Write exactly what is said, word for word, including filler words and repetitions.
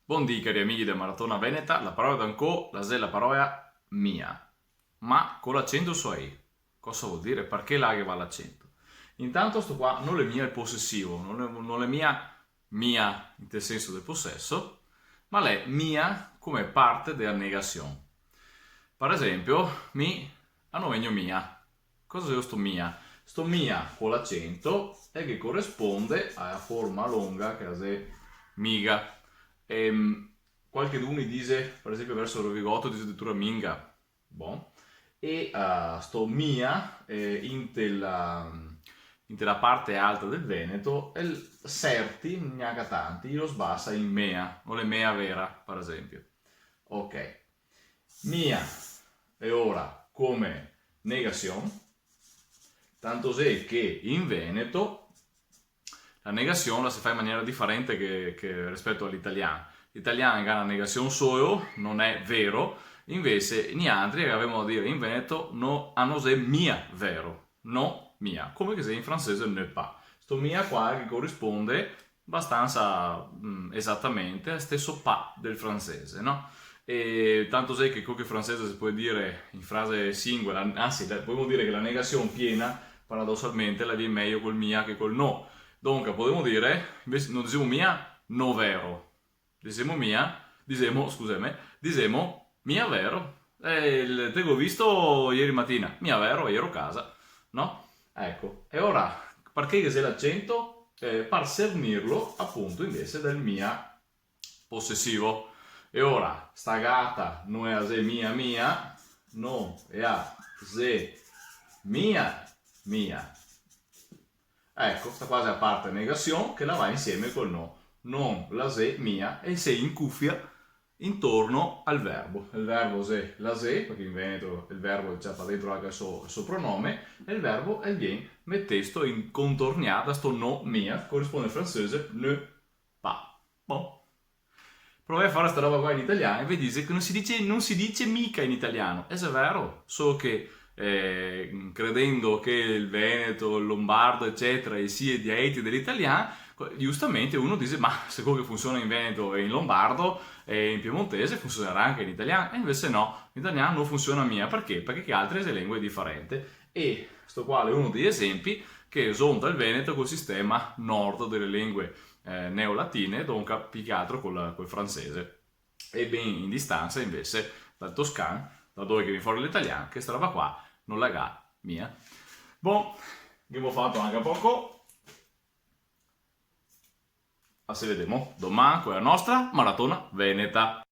Bondì, cari amighi de Maratona Veneta, la parola d'ancò la xe la parola mia, ma co l'acento so a i. Cosa vol dire? Parché là ghe va l'acento? Intanto sto qua no l'è mia el posesivo, no l'è, no l'è mia mia inte el senso del poseso, ma l'è mia come parte de la negasion. Par esempio, mi a no vegno mia. Cosa xe sto mia? Sto mia co l'acento el ghe coresponde a la forma longa che la xe miga. Ehm, qualcheduni dixe, par esempio, verso Rovigoto, dixe adiritura minga. Bon. E, eh, sto mia, eh, inte la, inte la parte alta del Veneto, el serti, gnanca tanti, i lo sbasa in mea, no l'è mea vera, par esempio. Ok. Mia, e ora, come negasion, tanto xe che in Veneto la negasion la se fa in maniera diferente che, che rispeto a l'italian. L'italian ga na negasion solo, no l'è vero, invese nialtri gavemo da dire in Veneto no, a no xe mia vero, no mia, come che xe in francese ne pas. Sto mia qua che corisponde bastansa, mm, esatamente al steso pas del francese, no? E tanto xe che quel che francese se pol dire in frase singola, ansi, la, podemo dire che la negasion piena, paradosalmente, la vien mejo col mia che col no. Donca, podemo dire, invese, no dixemo mia no vero, dixemo mia, dixemo, scuseme, dixemo mia vero. Eh, el, te go visto ieri matina, mia vero, iero casa, no? Eco, e ora, parché ghe xe l'acento? Eh, par sernirlo, apunto, invese del mia posesivo. E ora, sta gata no la xe mia mia, no la xe mia mia. Eco, sta qua xe la parte negasion che la va insieme col no. No la xe mia, e se incufia intorno al verbo. El verbo xe la xe, parché in veneto el verbo el ciapa dentro anca el so, el so pronome, e el verbo el vien metesto in contorniada, sto no mia, corisponde al francese ne pas. Bon. Provè a fare sta roba qua in italian e vedì che no se dixe, no se dixe mica in italian. E xe vero, solo che, eh, credendo che el veneto, el lonbardo, ecetera, i sie dialeti de l'italian, co-, giustamente uno dixe, "Ma se quel che funsiona in veneto e in lonbardo e in piemontese, funsionerà anca in italian." E invese no, in italian no funsiona mia. Parché? Parché che altre xe lengue diferente. E sto qua l'è uno dei esempi che zonta el veneto col sistema nordo de le lengue, eh, neolatine, donca pì che altro col, col francese. E ben in distansa, invese, dal toscan, da dove che vien fora l'italian, che sta roba qua no la ga mia. Bon, ghemo fato anca poco. A se vedemo doman co la nostra maratona veneta.